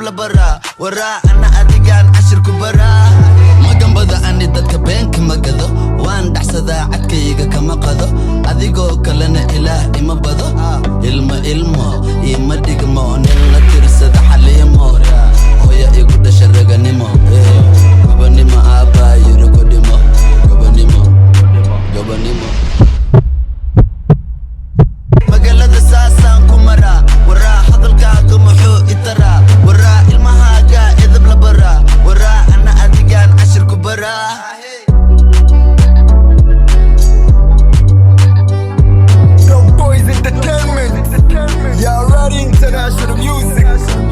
la baraa waraa, ana adigaan cashir ku baraa. Magambada ani dadka beenka ma gado, waan dhacsadaa, cadkayga kama qado. Adigoo kalena Ilaah ima bado, ilmo ilmo ima dhigmo nin la tiro.